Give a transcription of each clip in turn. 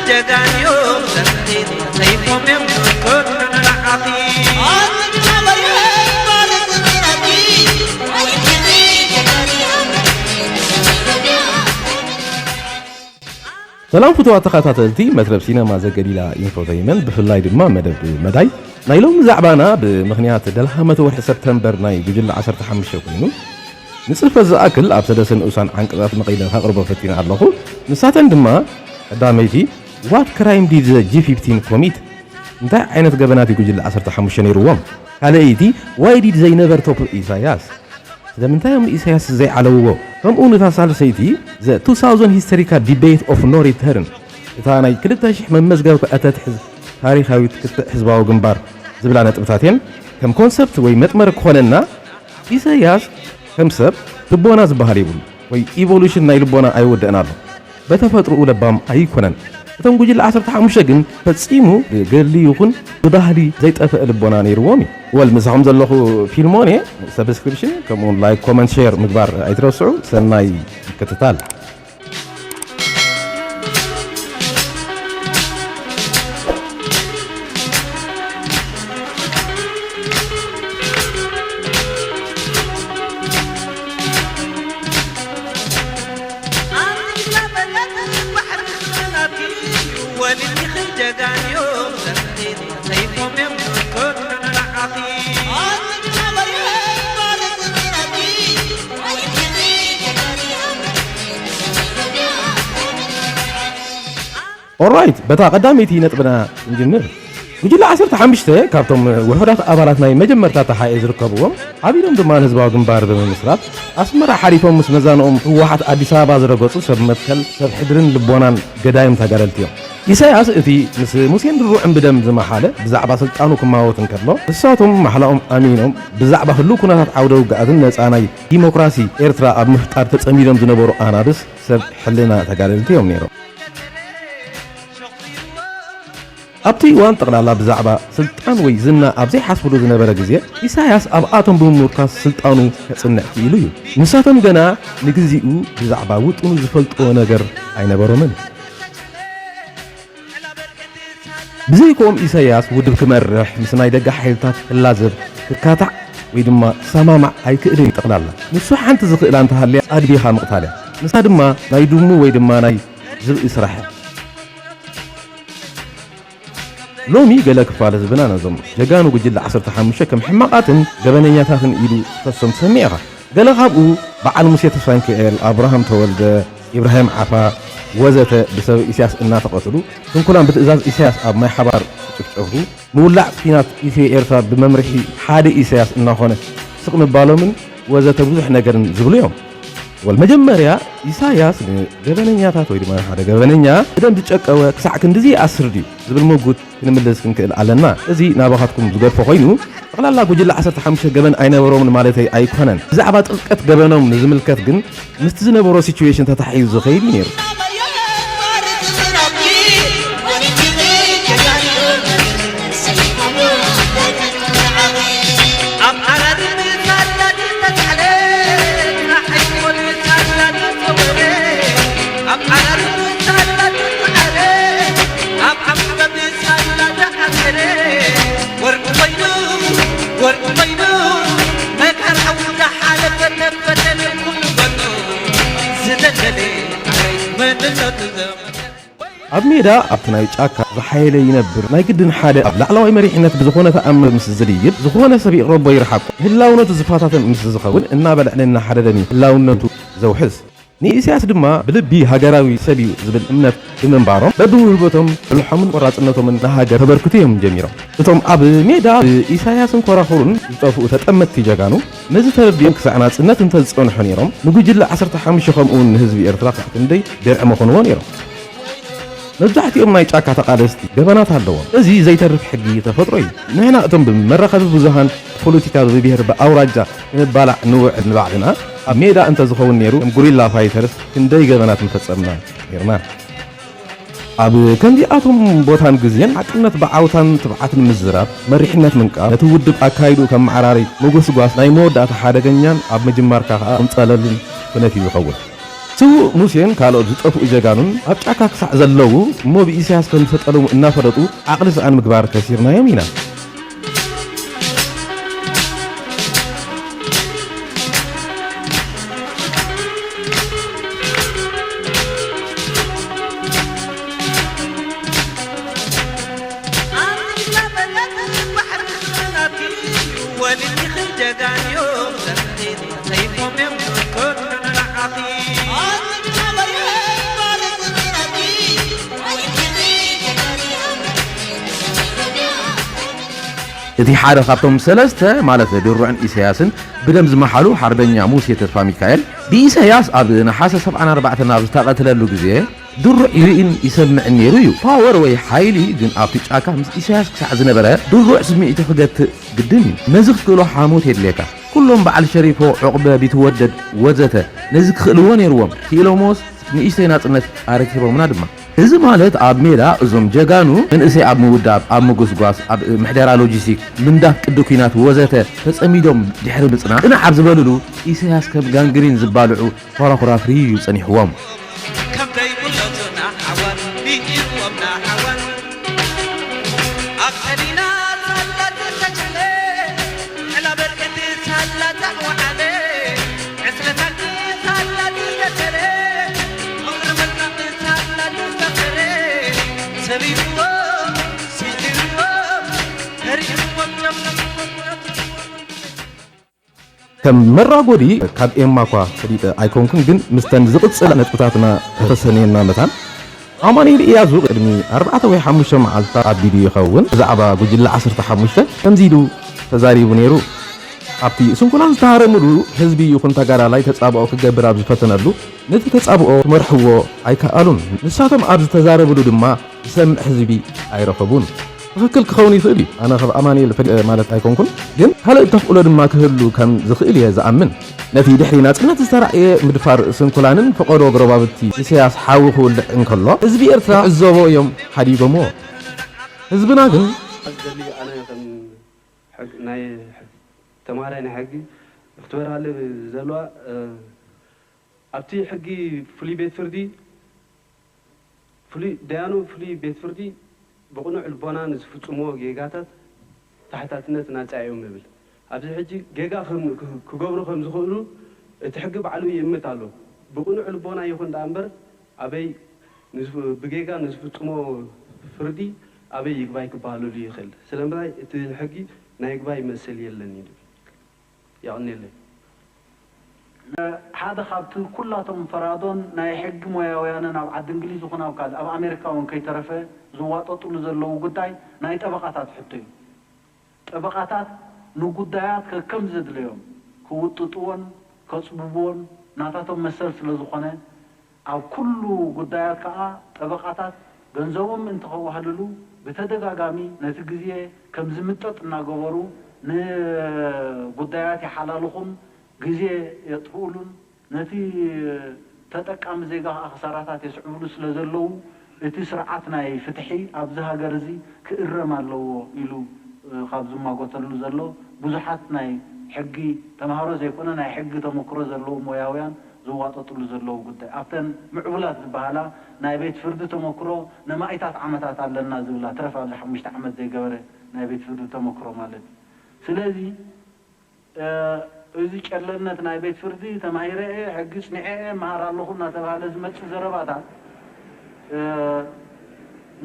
ጀጋንዮም ሰንቲት ሰይፎም እዮም ዝኮትዑ ንዓኺ። ሰላም ፍቱዋት ተኸታተልቲ መትረብ ሲነማ ዘገሊላ ኢንፎተይመንት፣ ብፍላይ ድማ መደብ መዳይ። ናይ ሎሚ ዛዕባና ብምኽንያት ደልሃመት ወርሒ ሰፕተምበር ናይ ጉጅለ ዓሰርተ ሓሙሽተ ኮይኑ፣ ንጽፈት ዝኣክል ኣብ ሰለስተ ንኡሳን ዓንቀጻት መቒለ ከቕርቦ ፈቲነ ኣለኹ። ንሳተን ድማ ቀዳመይቲ፣ what crime did the G fifteen commit? እንታይ ዓይነት ገበናት እዩ ጉጅለ ዓሰርተ ሓሙሽተ ነይርዎም? ካልኣይቲ፣ why did they never topple ኢሳያስ? ስለምንታይ እዮም ንኢሳያስ ዘይዓለውዎ? ከምኡ እውን እታ ሳልሰይቲ፣ the two thousand historical debate of no return፣ እታ ናይ ክልተ ሺሕ መመዝገብ ክእተት ሕዝ-፣ ታሪኻዊት ክትዕ ህዝባዊ ግንባር ዝብላ ነጥብታት እየን። ከም ኮንሰፕት ወይ መጥመሪ ክኾነና፣ ኢሳያስ ከም ሰብ ልቦና ዝበሃል የብሉ ወይ ኢቮሉሽን ናይ ልቦና ኣይወደእን ኣሎ። በተፈጥሮኡ ለባም ኣይኮነን። እቶም ጉጅለ ዓሰርተ ሓሙሽተ ግን ፈጺሙ ብገድሊ ይኹን ብባህሊ ዘይጠፍአ ልቦና ነይርዎም እዩ። ወል ምሳኹም ዘለኹ ፊልሞን እየ። ሰብስክሪፕሽን ከምኡውን ላይክ፣ ኮመንት፣ ሼር ምግባር ኣይትረስዑ። ሰናይ ምክትታል። ኦራይት፣ በታ ቀዳመይቲ ነጥብና ንጅምር። ጉጅለ ዓሰርተ ሓሙሽተ ካብቶም ውሑዳት ኣባላት ናይ መጀመርታ ተሓኤ ዝርከብዎም፣ ሓቢሮም ድማ ንህዝባዊ ግንባር ብምምስራት ኣስመራ ሓሊፎም ምስ መዛንኦም ህወሓት ኣዲስ ኣበባ ዝረገጹ ሰብ መትከል፣ ሰብ ሕድርን ልቦናን ገዳይም ተጋደልቲ እዮም። ኢሳያስ እቲ ምስ ሙሴን ድሩዕን ብደም ዝመሓለ ብዛዕባ ስልጣኑ ክማወት እንከሎ፣ ንሳቶም ማሕላኦም ኣሚኖም ብዛዕባ ህሉው ኩነታት ዓውደ ውግኣትን ነጻ ናይ ዲሞክራሲ ኤርትራ ኣብ ምፍጣር ተጸሚዶም ዝነበሩ ኣናብስ ሰብ ሕልና ተጋደልቲ እዮም ነይሮም። ኣብቲ እዋን ጠቕላላ ብዛዕባ ስልጣን ወይ ዝና ኣብ ዘይሓስብሉ ዝነበረ ግዜ፣ ኢሳያስ ኣብኣቶም ብምምርኳስ ስልጣኑ ከጽንዕ ክኢሉ እዩ። ንሳቶም ገና ንግዚኡ ብዛዕባ ውጥኑ ዝፈልጥዎ ነገር ኣይነበሮምን። ብዘይኮም ኢሳያስ ውድብ ክመርሕ፣ ምስ ናይ ደገ ሓይልታት ክላዘብ፣ ክካታዕ ወይ ድማ ክሰማማዕ ኣይክእልን እዩ ጠቕላላ። ንሱ ሓንቲ ዝኽእላ እንተሃልያ ኣድቢኻ ምቕታል እያ። ንሳ ድማ ናይ ድሙ ወይ ድማ ናይ ዝብኢ ስራሕ እያ። ሎሚ ገለ ክፋል ህዝብና ነዞም ጀጋኑ ጉጅለ ዓሰርተ ሓሙሽተ ከም ሕማቓትን ገበነኛታትን ኢሉ ክኸሶም ትሰምዕ ኢኻ። ገለ ካብኡ በዓል ሙሴ ተስፋሚካኤል፣ ኣብርሃም ተወልደ፣ ኢብራሂም ዓፋ ወዘተ ብሰብ ኢሳያስ እናተቐትሉ፣ ስንኩላን ብትእዛዝ ኢሳያስ ኣብ ማይ ሓባር ክጭፍጨፉ፣ ምውላዕ ኲናት ኢትዮ ኤርትራ ብመምርሒ ሓደ ኢሳያስ እናኾነ ስቕ ምባሎምን ወዘተ ብዙሕ ነገርን ዝብሉ እዮም። ወል መጀመርያ ኢሳያስ ንገበነኛታት ወይ ድማ ሓደ ገበነኛ ብደም ዝጨቀወ ክሳዕ ክንድዚ ይኣስር ድዩ ዝብል ምጉት ክንምልስ ክንክእል ኣለና። እዚ ናባኻትኩም ዝገድፎ ኮይኑ፣ ጠቕላላ ጉጅለ ዓሰርተ ሓሙሽተ ገበን ኣይነበሮምን ማለተይ ኣይኮነን። ብዛዕባ ጥልቀት ገበኖም ንዝምልከት ግን ምስቲ ዝነበሮ ሲቹዌሽን ተታሒዙ ዝኸይድ እዩ ነይሩ። ኣብ ሜዳ ኣብቲ ናይ ጫካ ዝሓየለ ይነብር። ናይ ግድን ሓደ ኣብ ላዕለዋይ መሪሕነት ብዝኾነ ተኣምር ምስ ዝድይብ፣ ዝኾነ ሰብ ይቕረቦ ይርሓቆ፣ ህላውነቱ ዝፈታተን ምስ ዝኸውን፣ እናበልዐን እናሓደደን እዩ ህላውነቱ ዘውሕስ። ንኢሳያስ ድማ ብልቢ ሃገራዊ ሰብ እዩ ዝብል እምነት ብምንባሮም፣ በብውህበቶም ብልሖምን ቆራጽነቶምን ንሃገር ከበርክቱ እዮም ጀሚሮም። እቶም ኣብ ሜዳ ብኢሳያስን ኮራኹሩን ዝጠፍኡ ተጠመትቲ ጀጋኑ፣ ነዚ ተረዲኦም ክሳዕ ናጽነት እንተዝጸንሑ ነይሮም፣ ንጉጅለ ዓሰርተ ሓሙሽተ ከምኡውን ንህዝቢ ኤርትራ ክሳዕ ክንደይ ድርዒ መኾንዎ ነይሮም። መብዛሕትኦም ናይ ጫካ ተቓለስቲ ገበናት ኣለዎም። እዚ ዘይተርፍ ሕጊ ተፈጥሮ እዩ። ንሕና እቶም ብመራኸቢ ብዙሃን ፖለቲካ ብብሄር ብኣውራጃ ክንባላዕ ንውዕል ንባዕልና፣ ኣብ ሜዳ እንተዝኸውን ነይሩ፣ ከም ጉሪላ ፋይተርስ ክንደይ ገበናት ምፈጸምና ነይርና። ኣብ ከምዚኣቶም ቦታን ግዜን ሓቅነት ብዓውታን ትብዓትን ምዝራብ፣ መሪሕነት ምንቃፍ፣ ነቲ ውድብ ኣካይድኡ ከመዓራሪ ምጉስጓስ ናይ መወዳእታ ሓደገኛን ኣብ ምጅማርካ ከኣ ቅንጸለሉን ኩነት እዩ ዝኸውን። ስዉእ ሙሴን ካልኦት ዝጠፍኡ ጀጋኑን ኣብ ጫካ ክሳዕ ዘለዉ እሞ ብኢሳያስ ከም ዝተጠለሙ እናፈለጡ ዓቕሊ ሰኣን ምግባር ከሲርናዮም ኢና። እቲ ሓደ ካብቶም ሰለስተ ማለት ድሩዕን ኢሳያስን ብደም ዝመሓሉ ሓርበኛ ሙሴ ተስፋ ሚካኤል ብኢሳያስ ኣብ ነሓሰ ሰብዓን ኣርባዕተን ኣብ ዝተቐትለሉ ግዜ ድሩዕ ይርእን ይሰምዕን ነይሩ እዩ። ፓወር ወይ ሓይሊ ግን ኣብቲ ጫካ ምስ ኢሳያስ ክሳዕ ዝነበረ ድሩዕ ስምዒቱ ክገትእ ግድን እዩ። ነዚ ክትክእሎ ሓሞት የድልየካ። ኩሎም በዓል ሸሪፎ፣ ዑቕበ፣ ቢትወደድ ወዘተ ነዚ ክኽእልዎ ነይርዎም። ክኢሎሞስ ንእሽተይ ናጽነት ኣረኪቦምና ድማ። እዚ ማለት ኣብ ሜዳ እዞም ጀጋኑ መንእሰይ ኣብ ምውዳብ፣ ኣብ ምጉስጓስ፣ ኣብ ምሕደራ ሎጂስቲክ፣ ምንዳፍ ቅዲ ኲናት ወዘተ ተጸሚዶም ድሕሪ ምጽናሕ ቅንዕ ኣብ ዝበልሉ ኢሳያስ ከም ጋንግሪን ዝባልዑ ኮራኹራፍሪ እዩ ጸኒሕዎም። ከም ዘይብለቱና ሓወን፣ ቢኢልዎም ንሓወን። ኣብ ሰሊና ሳላ ተሰጅለ፣ ዕላ በርቅቲ ሳላ ተዕወዓለ፣ ዕስለ ታክቲ ሳላ ተዘከረ፣ ምኽሪ መልካም ሳላ ተዘከረ፣ ሰቢርዎ፣ ሲሲርዎ፣ ተሪእዎ፣ ከም መራጎዲ ካብ ኤማ እኳ ፈሊጠ ኣይኮንኩን፣ ግን ምስተን ዝቕጽላ ነጥብታትና ከተሰንየና መታን። ኣማኑኤል ኢያሱ ቅድሚ ኣርባዕተ ወይ ሓሙሽተ መዓልትታት ኣቢሉ ይኸውን፣ ብዛዕባ ጉጅለ ዓሰርተ ሓሙሽተ ከምዚ ኢሉ ተዛሪቡ ነይሩ። ኣብቲ ስንኩላን ዝተሃረምሉ ህዝቢ ይኹን ተጋዳላይ ተጻብኦ ክገብር ኣብ ዝፈተነሉ፣ ነቲ ተጻብኦ ክመርሕዎ ኣይከኣሉን። ንሳቶም ኣብ ዝተዛረብሉ ድማ ዝሰምዕ ህዝቢ ኣይረኸቡን። ትኽክል ክኸውን ይኽእል እዩ። ኣነ ካብ ኣማኑኤል ፈሊጠ ማለት ኣይኮንኩን፣ ግን ካልእ ተኽእሎ ድማ ክህሉ ከም ዝኽእል እየ ዝኣምን። ነቲ ድሕሪ ናጽነት ዝተራእየ ምድፋር ስንኩላንን ፈቐዶ ጎረባብቲ ኢሳያስ ሓዊ ክውልዕ እንከሎ፣ ህዝቢ ኤርትራ ክዕዘቦ እዮም ሓዲጎምዎ። ህዝብና ግን ኣብዚ ዘሊ ኣነ ከም ሕግ-፣ ናይ ተምሃራይ ናይ ሕጊ ክትበራለ ዘለዋ፣ እ፣ ኣብቲ ሕጊ ፍሉይ ቤት ፍርዲ፣ ፍሉይ፣ ደያኑ ፍሉይ ቤት ፍርዲ ብቕኑዕ ልቦና ንዝፍጽምዎ ጌጋታት ተሓታትነት ናጻ እዮም ይብል። ኣብዚ ሕጂ ጌጋ ከም፣ ክ-፣ ክገብሩ ከም ዝኽእሉ እቲ ሕጊ ባዕሉ ይእምት ኣሎ። ብቕኑዕ ልቦና ይኹን ደኣ እምበር፣ ኣበይ ንዝፍ-፣ ብጌጋ ንዝፍጽሞ ፍርዲ ኣበይ ይግባይ ክበሃለሉ ይኽእል። ስለምንታይ እቲ ሕጊ ናይ ይግባይ መሰል የለን እዩ ዝብል። የቐንየለይ። ሓደ ካብቲ ኩላቶም ፈራዶን ናይ ሕጊ ሞያውያንን ኣብ ዓዲ እንግሊዝ ይኹን ኣብ ካልእ፣ ኣብ ኣሜሪካ እውን ከይተረፈ ዝዋጠጡሉ ዘለዉ ጉዳይ ናይ ጠበቓታት ሕቶ እዩ። ጠበቓታት ንጉዳያት ከከም ዘድለዮም ክውጥጥዎን ከጽብብዎን ናታቶም መሰል ስለ ዝኾነ፣ ኣብ ኩሉ ጉዳያት ከኣ ጠበቓታት ገንዘቦም ምእንቲ ከዋህልሉ ብተደጋጋሚ ነቲ ግዜ ከም ዝምጠጥ እናገበሩ ንጉዳያት ይሓላልኹን ግዜ የጥፍኡሉን ነቲ ተጠቃሚ ዜጋ ከኣ ክሳራታት የስዕብሉ ስለ ዘለዉ፣ እቲ ስርዓት ናይ ፍትሒ ኣብዚ ሃገር እዚ ክእረም ኣለዎ ኢሉ፣ እ፣ ካብ ዝማጎተሉ ዘሎ ብዙሓት ናይ ሕጊ ተምሃሮ ዘይኮነ ናይ ሕጊ ተመክሮ ዘለዎም ሞያውያን ዝዋጠጥሉ ዘለዉ ጉዳይ። ኣብተን ምዕቡላት ዝበሃላ ናይ ቤት ፍርዲ ተመክሮ ነማኢታት ዓመታት ኣለና ዝብላ፣ ትረፍ ኣብዚ ሓሙሽተ ዓመት ዘይገበረ ናይ ቤት ፍርዲ ተመክሮ ማለት እዩ። ስለዚ፣ እ፣ እዚ ጨለነት ናይ ቤት ፍርዲ ተማሂረ እየ፣ ሕጊ ጽኒዐ እየ፣ መሃር ኣለኹ እናተባህለ ዝመጽእ ዘረባታት፣ እ፣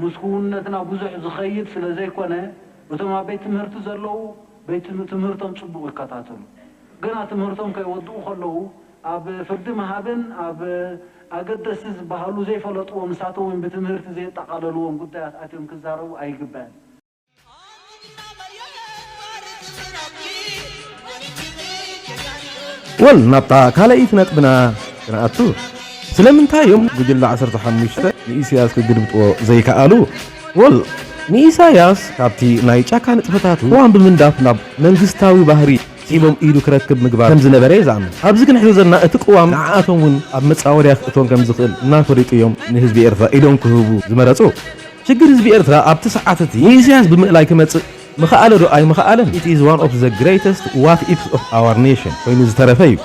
ምስ ክውንነትና ብዙሕ ዝኸይድ ስለ ዘይኮነ፣ እቶም ኣብ ቤት ትምህርቲ ዘለዉ ቤት ትም-፣ ትምህርቶም ጽቡቕ ይከታተሉ። ግና ትምህርቶም ከይወድኡ ከለዉ፣ ኣብ ፍርዲ ምሃብን ኣብ ኣገደስቲ ዝበሃሉ ዘይፈለጥዎም፣ ንሳቶም እውን ብትምህርቲ ዘየጠቓለልዎም ጉዳያት ኣትዮም ክዛረቡ ኣይግባእን። ወል ናብታ ካልኣይቲ ነጥብና ክንኣቱ። ስለምንታይ እዮም ጉጅለ ዓሰርተ ሓሙሽተ ንኢሳያስ ክግልብጥዎ ዘይከኣሉ? ወል ንኢሳያስ ካብቲ ናይ ጫካ ንጥፈታቱ እዋን ብምንዳፍ ናብ መንግስታዊ ባህሪ ስዒቦም ኢዱ ክረክብ ምግባር ከም ዝነበረ እየ ዝኣምን። ኣብዚ ክንሕዞ ዘለና እቲ ቅዋም ንዓኣቶም እውን ኣብ መጻወድያ ክእትዎም ከም ዝኽእል እናፈለጡ እዮም ንህዝቢ ኤርትራ ኢዶም ክህቡ ዝመረጹ። ሽግር ህዝቢ ኤርትራ ኣብቲ ሰዓት እቲ ንኢሳያስ ብምእላይ ክመጽእ ምኸኣለ ዶ ኣይምኸኣለን? It is one of the greatest what ifs of our nation ኮይኑ ዝተረፈ እዩ።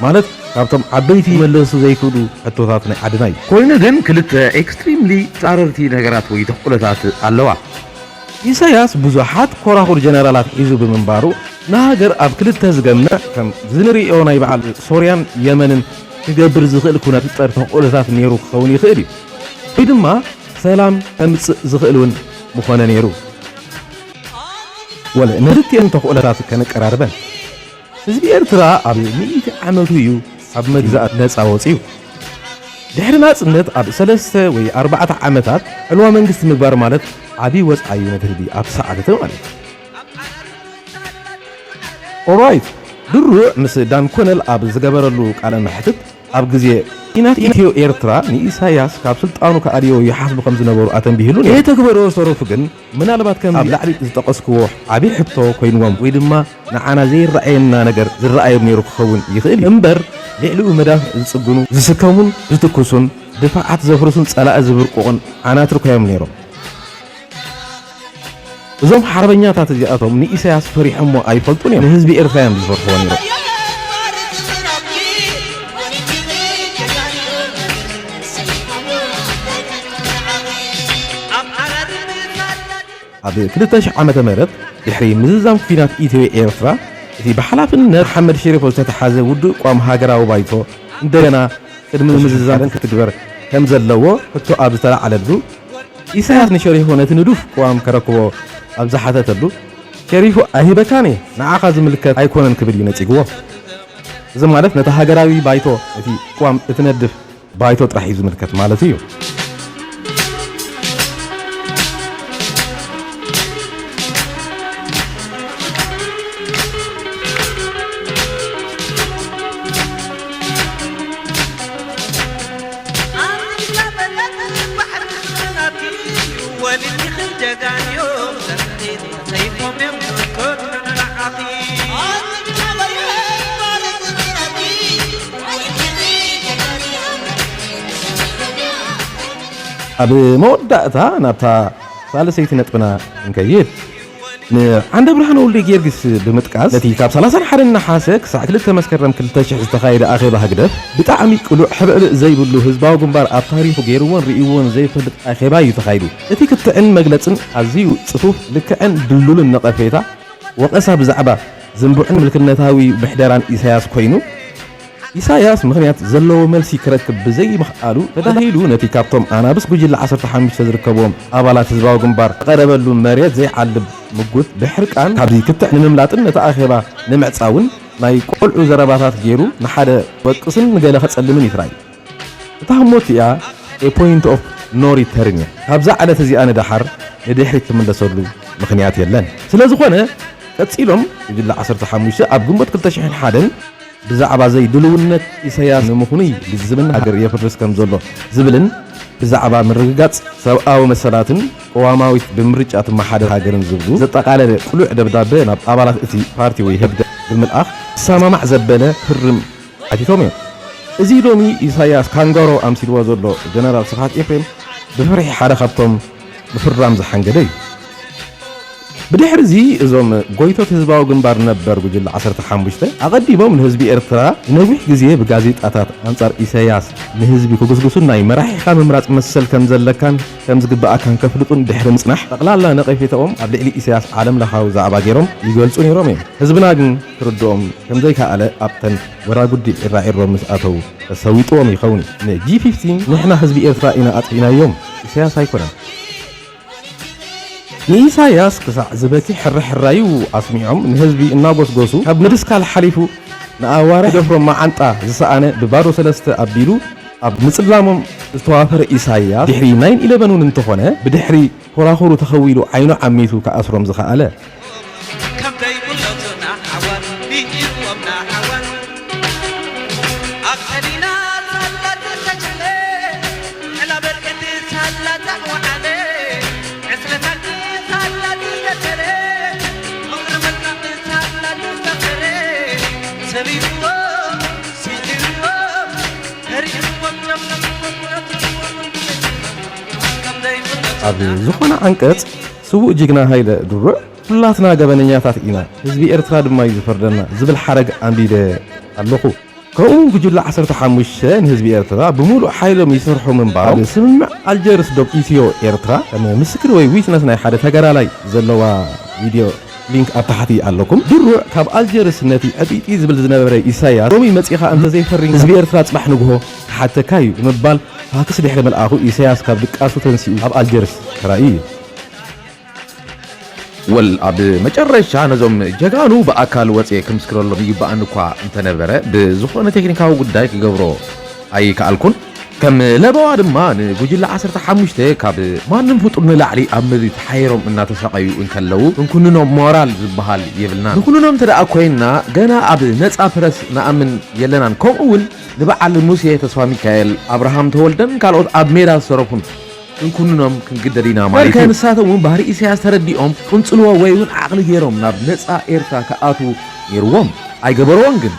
ማለት ካብቶም ዓበይቲ መለሱ ዘይክእሉ ሕቶታት ናይ ዓድና እዩ። ኮይኑ ግን ክልተ ኤክስትሪምሊ ጻረርቲ ነገራት ወይ ተኽእሎታት ኣለዋ። ኢሳያስ ብዙሓት ኮራኹር ጀነራላት ሒዙ ብምንባሩ፣ ንሃገር ኣብ ክልተ ዝገምዕ፣ ከም ዝንርእዮ ናይ በዓል ሶርያን የመንን ክገብር ዝኽእል ኩነት ዝፍጠር ተኽእሎታት ነይሩ ክኸውን ይኽእል እዩ። ወይ ድማ ሰላም ከምጽእ ዝኽእል እውን ምኾነ ነይሩ። ወለ ነክልቲኤን ተኽእሎታት ከነቀራርበን። ህዝቢ ኤርትራ ኣብ ሚእቲ ዓመቱ እዩ ካብ መግዛእቲ ነጻ ወጺኡ። ድሕሪ ናጽነት ኣብ ሰለስተ ወይ ኣርባዕተ ዓመታት ዕልዋ መንግስቲ ምግባር ማለት ዓቢ ወጽዓ እዩ ነቲ ህዝቢ ኣብቲ ሰዓት እቲ ማለት እዩ። ኦራይት፣ ድሩዕ ምስ ዳን ኮነል ኣብ ዝገበረሉ ቃለ መሕትት፣ ኣብ ግዜ ኲናት ኢትዮ ኤርትራ ንኢሳያስ ካብ ስልጣኑ ክኣልዮ ይሓስቡ ከም ዝነበሩ ኣተንቢህሉ ነይሩ። የተግበሮ ዝተረፉ ግን ምናልባት ከም ኣብ ላዕሊ ዝጠቐስክዎ ዓቢ ሕቶ ኮይንዎም ወይ ድማ ንዓና ዘይረኣየና ነገር ዝረኣዮም ነይሩ ክኸውን ይኽእል እዩ። እምበር ልዕሊኡ መዳፍዕ ዝጽግኑ፣ ዝስከሙን ዝትኩሱን፣ ድፋዓት ዘፍርሱን ጸላኢ ዝብርቅቑን ዓናትር ኮይኖም ነይሮም። እዞም ሓርበኛታት እዚኣቶም ንኢሳያስ ፈሪሖሞ ኣይፈልጡን እዮም። ንህዝቢ ኤርትራ እዮም ዝፈርሕዎ ነይሮም። ኣብ ክልተ ሽሕ ዓመተ ምህረት ድሕሪ ምዝዛም ኲናት ኢትዮ ኤርትራ፣ እቲ ብሓላፍነት መሓመድ ሸሪፎ ዝተተሓዘ ውዱእ ቅዋም ሃገራዊ ባይቶ እንደገና ቅድሚ ምዝዛም ክትግበር ከም ዘለዎ ሕቶ ኣብ ዝተላዕለሉ፣ ኢሳያስ ንሸሪፎ ነቲ ንዱፍ ቅዋም ከረክቦ ኣብ ዝሓተተሉ፣ ሸሪፎ "ኣይህበካን እየ፣ ንዓኻ ዝምልከት ኣይኮነን" ክብል እዩ ነጺግዎ። እዚ ማለት ነቲ ሃገራዊ ባይቶ እቲ ቅዋም እትነድፍ ባይቶ ጥራሕ እዩ ዝምልከት ማለት እዩ። ኣብ መወዳእታ ናብታ ሳልሰይቲ ነጥብና እንከይድ፣ ንዓንደ ብርሃን ወልደ ጊዮርጊስ ብምጥቃስ፣ ነቲ ካብ ሰላሳን ሓደን ነሓሰ ክሳዕ ክልተ መስከረም ክልተ ሽሕ ዝተኻየደ ኣኼባ ህግደፍ ብጣዕሚ ቅሉዕ ሕብዕብዕ ዘይብሉ ህዝባዊ ግንባር ኣብ ታሪኹ ገይርዎን ርእይዎን ዘይፈልጥ ኣኼባ እዩ ተኻይዱ። እቲ ክትዕን መግለጽን ኣዝዩ ጽፉፍ፣ ልክዕን ድልዱልን ነቐፌታ፣ ወቐሳ ብዛዕባ ዝንቡዕን ምልክነታዊ ምሕደራን ኢሳያስ ኮይኑ፣ ኢሳያስ ምኽንያት ዘለዎ መልሲ ክረክብ ብዘይምኽኣሉ ተዳሂሉ ነቲ ካብቶም ኣናብስ ጉጅለ ዓሰርተ ሓሙሽተ ዝርከብዎም ኣባላት ህዝባዊ ግንባር ዝቐረበሉ መሬት ዘይዓልብ ምጉት ብሕርቃን ካብዚ ክትዕ ንምምላጥን ነቲ ኣኼባ ንምዕጻውን ናይ ቆልዑ ዘረባታት ገይሩ ንሓደ ክወቅስን ንገለ ከጸልምን እዩ ትራይ። እታ ህሞት እቲኣ a point of no return እያ። ካብዛ ዕለት እዚኣ ንደሓር ንድሕሪት ትምለሰሉ ምኽንያት የለን። ስለ ዝኾነ ቀጺሎም ጉጅለ ዓሰርተ ሓሙሽተ ኣብ ግንቦት ክልተ ሽሕን ሓደን ብዛዕባ ዘይድልውነት ኢሳያስ ንምኽኑይ ልዝብና ሃገር የፍርስ ከም ዘሎ ዝብልን ብዛዕባ ምርግጋጽ ሰብኣዊ መሰላትን ቅዋማዊት ብምርጫ ትመሓደር ሃገርን ዝብሉ ዘጠቓለለ ቅሉዕ ደብዳበ ናብ ኣባላት እቲ ፓርቲ ወይ ህግደፍ ብምልኣኽ ዝሰማማዕ ዘበለ ክርም ሓቲቶም እዮም። እዚ ሎሚ ኢሳያስ ካንጋሮ ኣምሲልዎ ዘሎ ጀነራል ስብሓት ኤፍሬም ብፍርሒ ሓደ ካብቶም ምፍራም ዝሓንገደ እዩ። ብድሕሪ እዚ እዞም ጎይቶት ህዝባዊ ግንባር ነበር ጉጅለ ዓሰርተ ሓሙሽተ ኣቐዲሞም ንህዝቢ ኤርትራ ንነዊሕ ግዜ ብጋዜጣታት ኣንጻር ኢሳያስ ንህዝቢ ክጉስጉሱን ናይ መራሒኻ ምምራጽ መሰል ከም ዘለካን ከም ዝግብኣካን ከፍልጡን ድሕሪ ምጽናሕ፣ ጠቕላላ ነቐፌታኦም ኣብ ልዕሊ ኢሳያስ ዓለምለኻዊ ዛዕባ ገይሮም ይገልጹ ነይሮም እዮም። ህዝብና ግን ክርድኦም ከም ዘይከኣለ ኣብተን ወራጉዲ ዒራዒሮ ምስ ኣተዉ ተሰዊጥዎም ይኸውን። ንጂ ፊፍቲን ንሕና ህዝቢ ኤርትራ ኢና ኣጥፊእናዮም፣ ኢሳያስ ኣይኮነን። ንኢሳያስ ክሳዕ ዝበኪ ሕርሕራዩ ኣስሚዖም ንህዝቢ እናጎስጎሱ ካብ ምድስካል ሓሊፉ ንኣዋርሕ ደፍሮም መዓንጣ ዝሰኣነ ብባዶ ሰለስተ ኣቢሉ ኣብ ምጽላሞም ዝተዋፈረ ኢሳያስ ድሕሪ ናይን ኢለቨን እውን እንተኾነ ብድሕሪ ኮራኹሩ ተኸዊሉ ዓይኑ ዓሚቱ ክኣስሮም ዝኸኣለ። ከም ዘይብለቱና ሓዋን ብሂርዎም ንሓዋን ኣብ ሰሊና ሳላ ተተችለ ዕላ በርቅቲ ሳላ ተዕወዓለ ዕስለ ሳቂ ሳላ ተተቸለ ምቕሪ መልክዕቲ ሳላ ተተቸለ ሰቢብዎ ስሒብዎ ተሪእዎ ከም ዘይብለቱ ኣብ ዝኾነ ዓንቀጽ ስዉእ ጅግና ሃይለ ድሩዕ ኩላትና ገበነኛታት ኢና፣ ህዝቢ ኤርትራ ድማ እዩ ዝፈርደና ዝብል ሓረግ ኣንቢበ ኣለኹ። ከምኡ እውን ጉጅለ ዓሰርተ ሓሙሽተ ንህዝቢ ኤርትራ ብምሉእ ሓይሎም ይሰርሑ ምንባሮም ኣብ ስምምዕ ኣልጀርስ ዶብ ኢትዮ ኤርትራ ከም ምስክር ወይ ዊትነስ ናይ ሓደ ተጋዳላይ ዘለዋ ቪድዮ ሊንክ ኣብ ታሕቲ ኣለኩም። ድሩዕ ካብ ኣልጀርስ ነቲ ዕጢጢ ዝብል ዝነበረ ኢሳያስ ሎሚ መጺኻ እንተዘይፈሪም ህዝቢ ኤርትራ ጽባሕ ንግሆ ክሓተካ እዩ ብምባል ፋክስ ድሕሪ ምልኣኹ ኢሳያስ ካብ ድቃሱ ተንሲኡ ኣብ ኣልጀርስ ተራእዩ እዩ። ወል ኣብ መጨረሻ ነዞም ጀጋኑ ብኣካል ወፅየ ክምስክረሎም ይግባኣኒ እኳ እንተነበረ ብዝኾነ ቴክኒካዊ ጉዳይ ክገብሮ ኣይከኣልኩን። ከም ለበዋ ድማ ንጉጅለ ዓሰርተ ሓሙሽተ ካብ ማንም ፍጡር ንላዕሊ ኣብ ምድሪ ተሓይሮም እናተሳቐዩ እንከለዉ ክንኩንኖም ሞራል ዝበሃል የብልናን። ንኩንኖም እንተ ደኣ ኮይንና ገና ኣብ ነፃ ፕረስ ንኣምን የለናን። ከምኡ እውን ንበዓል ሙሴ ተስፋ ሚካኤል፣ ኣብርሃም ተወልደን ካልኦት ኣብ ሜዳ ዝሰረፉን ክንኩንኖም ክንግደድ ኢና ማለት እዩ። ንሳቶም እውን ባህሪ ኢሳያስ ተረዲኦም ቅንጽልዎ ወይ እውን ዓቕሊ ገይሮም ናብ ነጻ ኤርትራ ክኣትዉ ነይርዎም። ኣይገበርዎን ግን።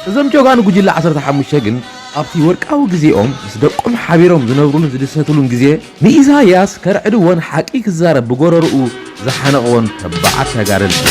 እዞም ጀጋኑ ጉጅለ ዓሰርተ ሓሙሽተ ግን ኣብቲ ወርቃዊ ግዜኦም ምስ ደቆም ሓቢሮም ዝነብሩን ዝድሰትሉን ግዜ ንኢሳያስ ከርዕድዎን ሓቂ ክዛረብ ብጎረርኡ ዝሓነቕዎን ተባዓት ተጋደልቲ።